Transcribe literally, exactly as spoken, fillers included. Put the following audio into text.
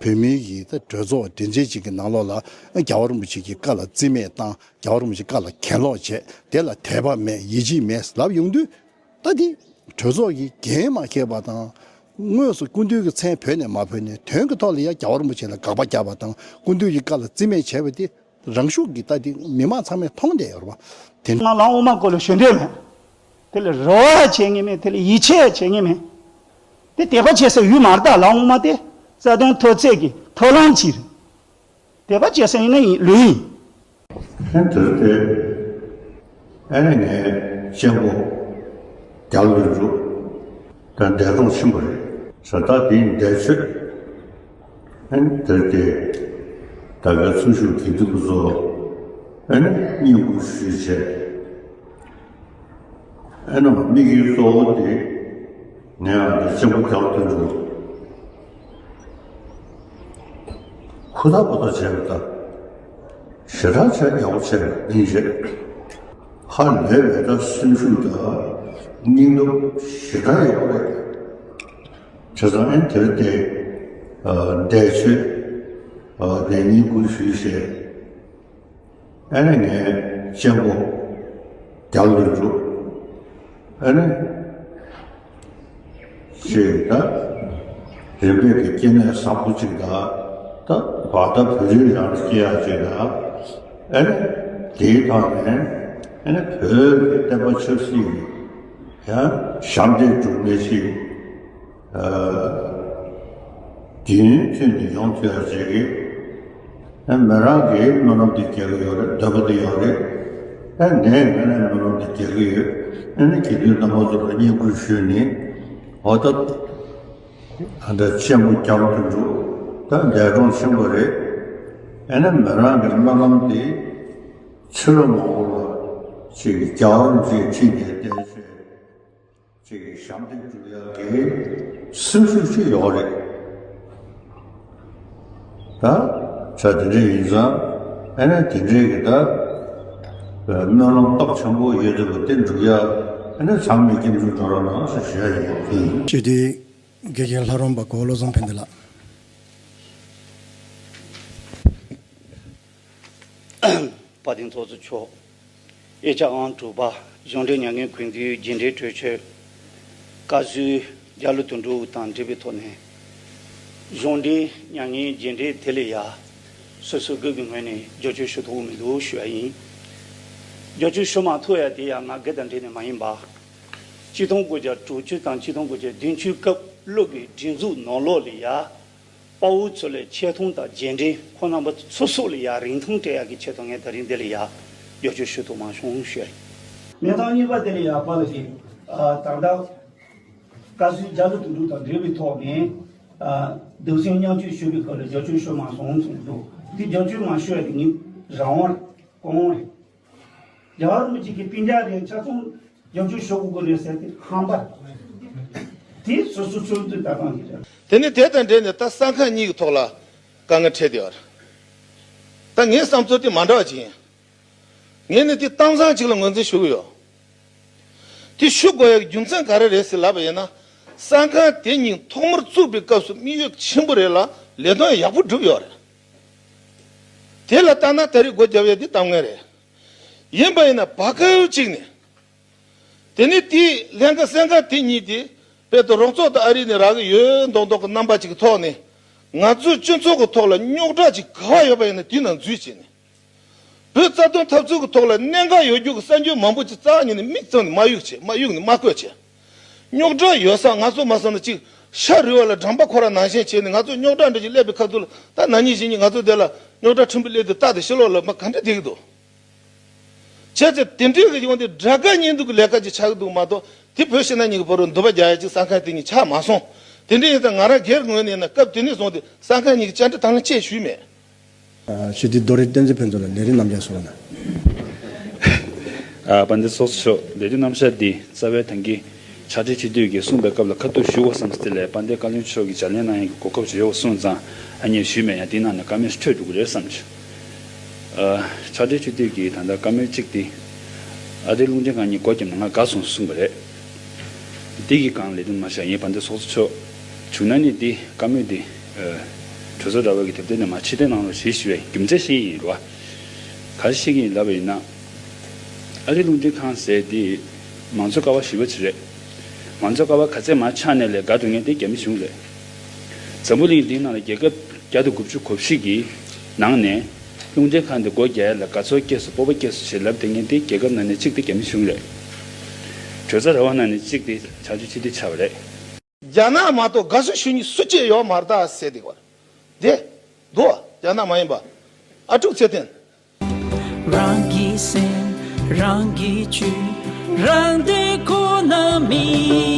བོད་མིའི་གི་ད་གྲོས་ཚོགས་སྒྲིག་འཛུགས་ཅིག་གི་ནང་ལོགས་ལ་རྒྱལ་བ་རིན་པོ་ཆེ་གི་བཀའ་ལ་རྩིས་མེད་བཏང་། རྒྱལ་བ་རིན་པོ་ཆེ་བཀའ་ལ་གྱེན་ལོག་བྱས། དེ་ལ་དད་པ་མེད། ཡིད་ཆེས་མེད་ལབ་ཡོང་དུས། ད་དེ་གྲོས་ཚོགས་ཀྱི་འགན་མ་འཁྱེར་བ་དང་། དངོས་སུ་སྐུ་མདུན་གྱི་མཚན་བོས་ནས་མ་བོས་ནས། དོན་གྱི་ཐོག་ལ་ཡང་རྒྱལ་བ་རིན་པོ་ཆེ་ལ་དགག་པ་བརྒྱབ་པ་དང་། སྐུ་མདུན་གྱི་བཀའ་ལ་རྩིས་མེད་བྱས་པ་དེ། རང་ཤུགས་ཀྱིས་ད་དེ་མི་མང་ཚང་མས་མཐོང་བསྡད་ཡོད་རེད་པ། དེ་ང་ལམ་དབུ་མ་སྐོར་ལ་ཞུ་འདོད་མེད། དེ་ལ་རེ་བ་བྱེད་ངེས་མེད། དེ་ལ་ཡིད་ཆེས་བྱེད་ངེས་མེད། དེ་དད་པ་བྱེད་ས་ཡུལ་མ་རེད་ད། ལམ་དབུ་མ་དེ་རྩ་དོན་མཐོ་ཚད་ཀྱི་མཐོ་ལམ་ཅིག་རེད། དད་པ་བྱེད་ས་ཡིན་ན་ཡིན། ལོས་ཡིན། ཧན་དེར་དེ། ཨ་ནི་ངའི་གཅེན་པོ་རྒྱ་ལོ་འབྲུག་དང་འདས་གྲོངས་ཕྱིན་པ་རེད། ས་ད་དེའི་འདས་མཆོད། ཨ་ནི་དེར་དེ། ད་གའི་ཚུལ་ཤུགས་དགེ་འདུན་པ་ཚོ། ཨ་ནི་བསྙེན་བཀུར་ཞུས་བྱས། ཨ་ནི་དམིགས་ཡུལ་གཙོ་བོ་དེ། ངའི་ཨ་ནི་གཅེན་པོ་རྒྱ་ལོ་འབྲུག་ཧུར་ཐག་པ་ཐག་བྱས་པ་དང་། ཞེ་དྲག་བྱས་ཡག་པོ་བྱས་པ་ཡིན་ཞེས། ཧ་ལས་པའི་ད་སེམས་ཤུགས་དང་སྙིང་སྟོབས་ཞེ་དྲག་ཡག་པོ་རེད། བྱས་ཙང་ཨན་དེར་དེ། འདས་མཆོད། ལས་ཉིན་ཀུན་ཞུས་ཞེས། ཨ་ནི་ངའི་གཅེན་པོ་རྒྱ་ལོ་འབྲུག་ཨ་ནི་ཅེས་ད་རིམ་པས་ཀྱི་སྐྱེ་གནས་བཟང་པོ་ཅིག་དང་། ད་བར་ད་བོད་རིགས་རང་སྐྱེ་ཡག་ཅིག་དང་། ཨ་ནི་དེའི་ཐོག་ནས་ཨ་ནི་བོད་ཀྱི་བསྟན་པ་ཆབ་སྲིད་ཀྱི་ཡང་ཞབས་འདེགས་སྒྲུབ་མཁན་ཞིག་རྒྱུན་མཐུད་ནས་ཡོང་ཐུབ་ཡག་ཅིག་གི། ཨ་མི་རང་གི་སྨོན་ལམ་དེ་རྒྱག་གི་ཡོད་རེད། འདོད་པ་དེ་ཡོད་རེད། ཨ་ནས་ང་ནས་སྨོན་ལམ་དེ་རྒྱག་གི་ཡོད། ཨ་ནི་དགེ་འདུན་རྣམ་པ་ཚོ་ལ་བསྙེན་བཀུར་ཞུས་ནས། འོ་ད། ཨ་འདྲ་གཅེན་པོ་རྒྱ་ལོ་འབྲུག་ད་འདས་གྲོངས་ཕྱིན་པ་རེད། ཨ་ནི་མི་རང་གི་སྨོན་ལམ་དེ་ཕྱི་ལོ་མང་པོ་ལ་ཅིག་རྒྱལ་བ་རིན་པོ་ཆེའི་འཁྲིས་ནས་བསྟན་བྱས། ཅིག་གི་ཞབས་འདེགས་སྒྲུབ་ཡག་གི་སེམས་ཤུགས་ཅིག་ཡོད་རེད། ད་ཆ་དེ་འདྲ་ཡིན་ཙང་ཨ་ནི་དེ་འདྲའི་གི་ད་སྨོན་ལམ་སྟོབས་ཆེན་པོ་ཡོད་དེ་བ་དེ་འགྲུབ་ཡག་ཨ་ནི་ཚང་མས་སྐྱབས་འཇུག་འགྲོ་རོགས་གནང་ཟེར་ཞུ་ཡག་ཡིན། ཞུ་དེ་དགེ་རྒན་ལྷ་རམས་པ་གོ་བློ་བཟང་ཕན་བདེ་ལགས། དཔལ་ལྡན་ཚོགས་གཙོ་མཆོག་དབུས་གཙང་ཨང་དྲུག་པ་གཞུང་འབྲེལ་མྱ་ངན་གུས་འདུད་རྒྱས་འབྲིང་གྲོས་ཆོད། བཀའ་ཟུར་རྒྱ་ལོ་དོན་གྲུབ་དང་འབྲེལ་བའི་ཐོག་ནས། གཞུང་འབྲེལ་མྱ་ངན་རྒྱས་འབྲིང་དེ་ལ་ཡ། སོ་སོའི་སྒེར་གྱི་ངོས་ནས་རྒྱབ་སྐྱོར་ཞུ་ཐུབ་མི་འདུག་ཞུ་བ་ཡིན། རྒྱབ་སྐྱོར་ཞུ་མ་ཐུབ་ཡ་དེ་ཡང་ང་སྒེར་དང་འབྲེལ་ནས་མ་ཡིན་པ། ཆིག་སྟོང་དགུ་བརྒྱ་དྲུག་ཅུ་དང་ཆིག་སྟོང་དགུ་བརྒྱ་བདུན་ཅུ་སྐབས་ལོ་གི་སྒྲིག་འཛུགས་ནང་ལོགས་ལ་ཡ། དཔའ་བོ་ཚོ་ལ་ཆེ་མཐོང་དང་རྗེས་དྲན་ཁོང་རྣམ་པ་ཚོ་སོ་སོ་ལ་ཡ་རིན་ཐང་སྤྲད་ཡག་གི་ཆེད་དུ་ངས་ད་རིང་འདི་ལ་ཡ་རྒྱབ་སྐྱོར་ཞུ་ཐུབ་མ་སོང་ཞུ་ཡ་ཡིན། གནས་སྟངས་གཉིས་པ་དེ་ལ་ཡ་དཔའ་ལ་ཞིག་ད་ལྟ་བཀའ་ཟུར་རྒྱ་ལོ་དོན་གྲུབ་དང་འབྲེལ་བའི་ཐོག་ནས་རྡོ་སྲིན་མཉམ་སྤྱོད་ཞུ་བའི་སྐོར་ལ་རྒྱབ་སྐྱོར་ཞུ་མ་སོང་གསུངས་འདུག་དེ་རྒྱབ་སྐྱོར་མ་ཞུ་ཡ་དེ་ངའི་རང་དབང་རེད། གོང་རེད། རྒྱལ་བ་རིན་པོ་ཆེ་གི་སྤུན་ཀྱག་རེད། ཆ་ཚང་རྒྱབ་སྐྱོར་ཞུ་དགོས་ཀྱི་རེད་ཟེར་ཏེ་ཧམ་པ་རེད། དེ་སོ་སོ་ཚུལ་དུ་ལྟ་སྟངས་ཀྱི་རེད། དེ་ནི་དེ་དང་འབྲེལ་ནས་ད་གསར་ཁང་གཉིས་ཀྱི་ཐོག་ལ་དཀའ་ངལ་འཕྲད་བསྡད་པ་རེད། ད་ངའི་བསམ་ཚུལ་དེ་མ་འདྲ་བ་ཅིག་ཡིན། ངས་ནི་དེ་གཏམ་བཟང་ཅིག་ལ་ངོས་འཛིན་ཞུ་གི་ཡོད། དེ་ཞུ་དགོས་ཡག་རྒྱུ་མཚན་ག་རེ་རེད་ཟེར་ལབ་པ་ཡིན་ན། གསར་ཁང་དེ་གཉིས་ཐོག་མར་བཙུགས་པའི་སྐབས་སུ་དམིགས་ཡུལ་ཆེན་པོ་རེད་ལ་ལས་དོན་ཡག་པོ་བསྒྲུབས་ཡོད་རེད། དེ་ལ་ལྟ་ན་ད་རེས་སྒོ་བརྒྱབ་ཡག་དེ་གཏམ་ངན་རེད། ཡིན་པ་ཡིན་ན་བར་སྐབས་གཅིག་ནས། དེ་ནས་དེའི་ལྷན་ཁང་གསན་ཁང་དེ་གཉིས་དེ་དཔེ་དེ་རོགས་ཚོགས་དང་ཨ་རི་ནས་རག་གི་ཡོད་མདོག་མདོག་གི་རྣམ་པ་ཅིག་གི་ཐོག་ནས། ང་ཚོའི་སྤྱི་ཚོགས་ཀྱི་ཐོག་ལ་རྙོག་དྲ་ཅིག་ག་པར་ཡོད་པ་ཡིན་ན་དེའི་ནང་འཛུལ་བྱས་ནས། བོད་རྩ་དོན་འཐབ་རྩོད་ཀྱི་ཐོག་ལ་གནད་འགག་ཡོད་རྒྱུ་གི་གསར་འགྱུར་མང་པོ་ཅིག་རྩ་བ་ཉིད་ནས་མིག་བཙུམ་ནས་མ་གཡུག་བྱས། མ་གཡུག་ནས་མ་བཀོད་བྱས། རྙོག་དྲ་ཡོད་ས་ང་ཚོ་མ་བསམ་ན་ཅིག་ཤ་རུལ་བ་ལ་འགྲམ་པ་འཁོར་བ་ནང་བཞིན་བྱས་ནས། ང་ཚོ་རྙོག་དྲ་འདྲ་ཅིག་སླེབས་པའི་ཁ་ཐུག་ལ་ད་ན་ནིང་གཞེས་ནིང་ང་ཚོ་འདི་ལ་རྙོག་དྲ་ཕྲན་བུ་སླེབས་དུས་རྟག་ཏུ་ཕྱི་ལོགས་ལ་མ་ག་འདྲ་བསྡད་ཀྱི་འདུག་བྱས་ཙང་དེ་འདྲའི་གི་ཡོང་དུས་དགྲ་དགའ་གཉེན་སྡུག་གི་ལས་ཀ་ཅིག་ཆགས་ཀྱི་འདུག་མ་གཏོགས། དེ་བོད་ཕྱི་ནང་གཉིས་ཀྱི་བར་དུ་འདུ་བ་རྒྱག་ཡ་ཅིག་གསར་ཁང་དེ་གཉིས་ཆགས་མ་སོང་། དེ་འདྲ་ཡིན་ཙང་ང་རང་སྒེར་ངོས་ནས་ཡིན་ན་སྐབས་དེ་ནས་བཟུང་སྟེ་གསར་ཁང་གཉིས་ཀྱི་བཅར་འདྲི་དང་ལེན་བཅས་ཞུས་མེད། ཞུ་དེ་རྡོ་རིང་བསྟན་འཛིན་ཕུན་ཚོགས་ལ་ལས་རིམ་རྣམ་གཞག་སོགས་ན། ཨ་དཔལ་ལྡན་ཚོགས་གཙོ་མཆོག་ལས་རིམ་རྣམ་གཞག་འདི་རྩ་བའི་ཐང་གི་ཕྱག་སྦྲེལ་སྤྱི་འཐུས་ཀྱིས་གསུངས་པའི་སྐབས་ལ་ཁ་ཐུག་ཞུ་དགོས་བསམ་སྟེ་ལས། དཔལ་ལྡན་བཀའ་བློན་མཆོག་གིས་ལྗགས་ལན་གནང་ཡག་གི་གོ་སྐབས་ཤིག་ཡོད་པ་སོང་ཙང་ཨ་ནི་ཞུས་མེད། ཡང་དེའི་ནང་ནས་བཀའ་མོལ་ཞིག་འཕྲོད་འགྲོ་གི་རེད་བསམ་བྱུང་། ཨ་ཕྱག་སྦྲེལ་སྤྱི་འཐུས་ཀྱིས་ད་ལྟ་བཀའ་མོལ་གཅིག་དེ་ཨ་རིའི་རླུང་འཕྲིན་ཁང་གཉིས་སྒོ་བརྒྱབ་ནས་ང་དགའ་སོང་གསུངས་པ་རེད། འདི་གི་སྒང་ལས་དོན་མ་བྱས། ངས་དཔལ་ལྡན་ཚོགས་གཙོ་མཆོག་བྱུང་ན་ནི་འདི་བཀའ་མོལ་འདི་ཨ་ གྲོས་ཚོགས་ར་བ་གི་དེབ་ཐེར་ནས་མར་ཕྱིར་འཐེན་གནང་རོགས་ཞེས་ཞུ་བའི་རྒྱུ་མཚན་ཤེས་ཀྱི་ཡིན་རེད་བ། ག་རེ་ཤེས་ཀྱི་ཡིན་ལབ་པ་ཡིན་ན། ཨ་རིའི་རླུང་འཕྲིན་ཁང་ཟེར་དེ་མང་གཙོ་ཀ་བ་བཞི་པ་ཅིག་རེད། མང་གཙོ་ཀ་བ་ག་ཚད་མར་ཆག་ནས་ལས་དགའ་འགྲོ་མཁན་དེ་རྒྱ་མི་གཞུང་རེད། འཛམ་བུ་གླིང་འདིའི་ནང་ལ་རྒྱལ་ཁབ་བརྒྱ་དང་དགུ་བཅུ་གོ་བཞི་གི་ནང་ནས་རླུང་འཕྲིན་ཁང་དེ་སྒོ་རྒྱག་ཡ་ལ་དགའ་ཚོར་སྐྱེས་སོང་། སྤོབས་པ་སྐྱེས་སོང་ཞེས་ལབ་བསྡད་མཁན་དེ་རྒྱལ་ཁབ་ནང་ནས་གཅིག་དེ་རྒྱ་མི་གཞུང་རེད། གྲོས་ཚོགས་ར་བ་ནང་ནས་གཅིག་དེ་བྱང་ཆུབ་སྤྱི་མཐུན་ཆགས་པ་རེད། རྒྱ་ནག་མ་གཏོགས་དགའ་བསུ་ཞུ་མཁན་སུ་གཅིག་ཡོད་མ་རེད་ད་ཟེར་དེ་གོ། དེ་དོ་རྒྱ་ནག་མ་ཡིན་པ། ཨ་ཀྲུག་ཚེ་བརྟན། རང་གི་སེམས་རང་གིས་བཅོས། རང་བདེ་ཁོ་ན་མིན།